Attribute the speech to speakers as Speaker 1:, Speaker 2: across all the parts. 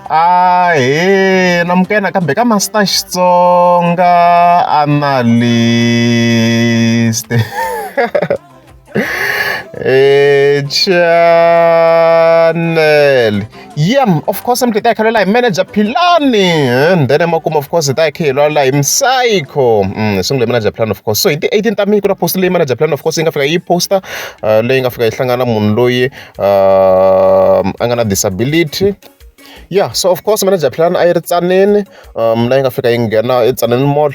Speaker 1: Ahee namukela nakambe ka Master Xitsonga Analyst channel yeah of course mi ta hi khalela hi manager Philani and then emakumu of course hi ta hi kha hi lwala hi Psycho hi sungule manager Philani of course so hi ti 18 ta May ku na post leyi manager Philani of course yi nga fika yi posta leyi nga fika yi hlangana munhu loyi a nga na disability. Yeah, so of course manager plan a yi ri Tzaneen, la yi nga fika yi nghena eTzaneen Mall,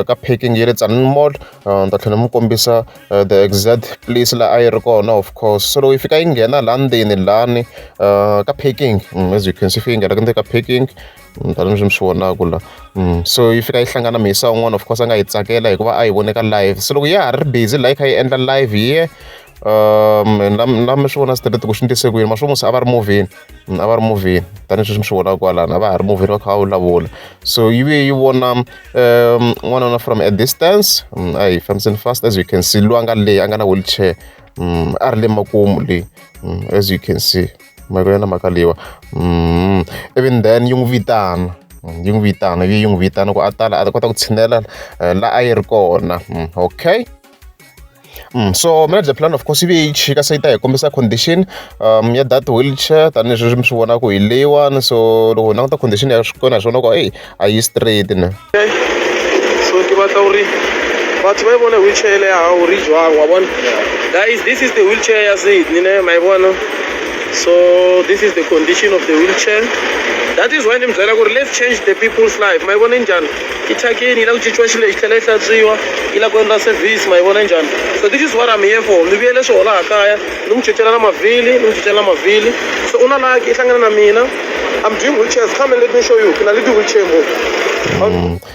Speaker 1: ka parking ya le Tzaneen Mall. Ni ta tlhela ni mi kombisa the exact place laha a yi ri kona of course. So loko yi fika yi nghena laha ndzeni lani ka parking, as you can see yi fike yi nghena ndzeni ka parking tanihi leswi mi swi vonaka la. So yi fika yi hlangana muyisa wun'wana of course a nga yi tsakela hikuva a yi vone ka live. Se loko ya ha ri busy laha yi kha yi endla live hi na mi swi vona straight ku swi endlise ku yini ma swi vona a va ri movheni, a va ri movheni tanihileswi mi swi vonaka kwalano a va ha ri movheni va kha va vulavula. So yi vuye yi vona n'wanuna from a distance, a hi fambiseni fast as you can see loyi a nga le a nga na wheelchair, a ri le makumu le, as you can see ma yi vona mhaka leyiwa. Even then yi n'wi vitana, yi n'wi vitana yi n'wi vitana ku a tala a ta kota ku tshinela la a yi ri kona, okay. So manager plan of course yi vuye yi chika se yi ta hi kombisa condition ya that wheelchair tanihileswi mi swi vonaka hi leyiwani. So loko hi languta condition ya kona hi swi vona ku eyi a yi straight ne.
Speaker 2: So ke batla hore batho ba e bone wheelchair le ya hao re jwang wa bona. Guys, this is the wheelchair ya Sydney ne ma e bona. So this is the condition of the wheelchair. That is why ni mi byela ku ri let's change the people's life. Ma yi vona njhani? Yi thyakini yi lava ku cinciwa xilo lexi tlhela yi hlantswiwa yi lava ku endla service ma yi vona njhani? So this is what I'm here for. Ni vuyele swoho laha kaya ni n'wi cincela na mavhili ni n'wi cincela na mavhili. So u na lucky i hlangana na mina. I'm doing wheelchairs. Come and let me show you. Ke na le di-wheelchair mo.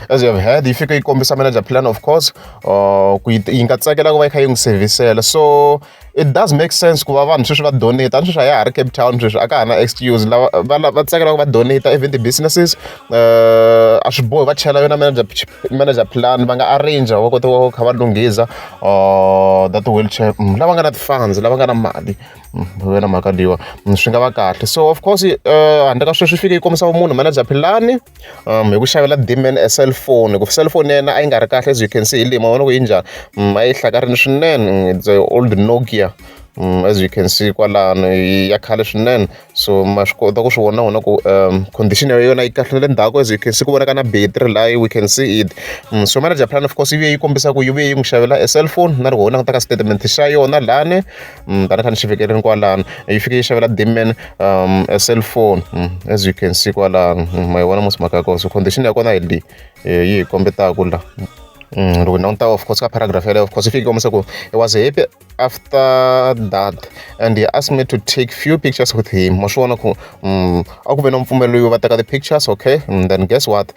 Speaker 1: As you have heard, yi fika yi kombisa manager plan of course ku yi nga tsakela ku va yi kha yi n'wi servicela. So it does make sense ku va vanhu sweswi va donate, a ni sweswi a ya ha ri Cape Town sweswi a ka ha na excuse lava va tsakela ku va donate even ti-businesses, a swi bohi va chela yona manager plan, va nga arrange va kota ku kha va lunghiza that wheelchair. Lava nga na ti-funds lava nga na mali na mhaka leyiwa swi nga va kahle. So of course handle ka sweswo yi fike yi kombisa vumunhu manager Philani hi ku xavela Dman a cellphone, hi ku cellphone ya yena a yi nga ri kahle as you can see hi leyi ma vona ku yi njhani, a yi hlakarile swinene, it's a old Nokia, as you can see kwalano ya khale swinene. So ma swi kota ku swi vona n'wina ku condition ya yona yi kahle na le ndzhaku as you can see ku vonaka na battery laha we can see it. So manager plan of course yi vuye yi kombisa ku yi vuye yi n'wi xavela a cellphone na loko ho languta ka statement xa yona lani, tani kha ni xi vekele kwalano yi fike yi xavela Dman a cellphone, as you can see kwalano ma yi vona mos mhaka ya kona. So condition ya kona hi leyi yi hi kombetaka la. Loko hi languta of course ka paragraph yaleyo of course yi fike yi kombisa ku he was happy after that and he asked me to take few pictures with him. Ma swi vona ku a ku ve na mpfumelelo yo va teka ti-pictures, okay. Then guess what,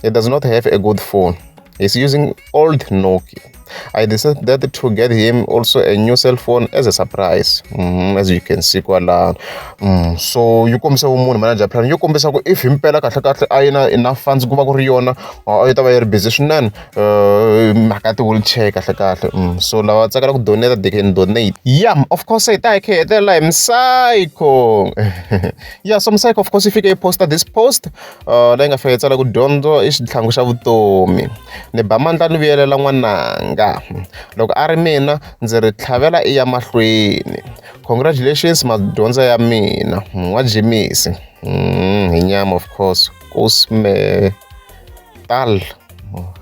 Speaker 1: he does not have a good phone, he's using old Nokia. I decided to get him also a new cell phone as a surprise, as you can see kwalano. So yi kombisa vumunhu manager plan, yi kombisa ku if himpela kahle kahle a yi na enough funds ku va ku ri yona a yi ta va yi ri busy swinene mhaka ya ti-wheelchair kahle kahle. So lava tsakela ku donate they can donate. Yeah, of course hi ta hi kha hi hetelela hi Psycho. Yeah, so Psycho of course yi fike yi posta this post leyi nga fika yi tsala ku dyondzo i xitlhangu xa vutomi, ni ba mandla ni vuyelela n'wananga, loko a ri mina ndzi ri tlhavela i ya mahlweni, congratulations madyondza ya mina n'wa Jimisi hi nyama of course Kusmetal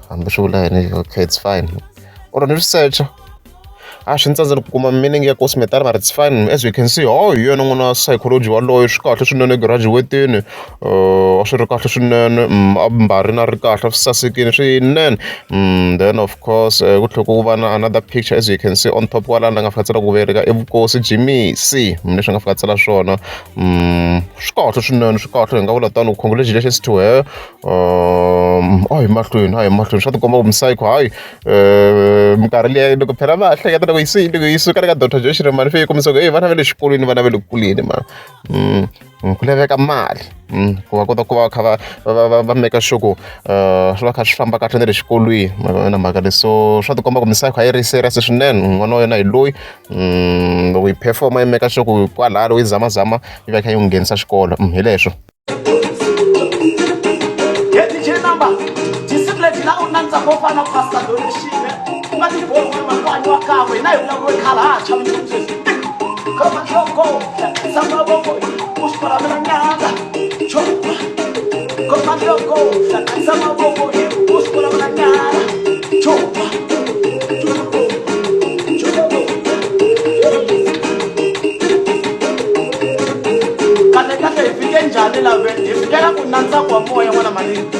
Speaker 1: hambi swi vula yini, okay it's fine or ni swi search-a a swi ni tsandzeni ku kuma meaning ya Kusmetal mara it's fine. As you can see, oh hi yena n'wana psychology waloye swi kahle swinene graduate-ini, a swi ri kahle swinene, a mbarini a ri kahle swi sasekile swinene. Then of course ku tlhela ku va na another picture as you can see on top kwalano la nga fika tsala ku verika i Vukosi Jimisi leswi nga fika tsala swona. Swi kahle swinene, swi kahle hi nga vula tano, congratulations to her. A hi mahlweni, a hi mahlweni swa tikomba ku Psycho hayi minkarhi liya loko phela va ha hleketa loko Loko yi se loko yi suka le ka Dr Joe Shirimani yi fike yi kombisa ku eyi vana va le xikolweni vana va le ku kuleni mani. Ku laveka mali ku va kota ku va kha va va va va make sure ku swi va kha swi famba kahle na le xikolweni ma mhaka leyi. So swa tikomba ku misava yi kha yi ri serious swinene n'wana wa yena hi loyi loko yi perform-a yi make sure ku kwalaya loko yi zamazama yi va yi kha yi n'wi nghenisa xikolo hi leswo.
Speaker 3: He DJ number tinsimu leti na u na ntsako wo fana na pastor donation u nga ti bohi ku ri makwani wa kan'we hina hi vulavuriwe khale ha ha chavi nchumu sweswi khoma nhloko hlanganisa mavoko u swi kolamela nyanga choma khoma nhloko hlanganisa mavoko u swi kolamela nyanga choma kahle kahle hi fike njhani laveni hi fikela ku na ntsako wa moya n'wana manini.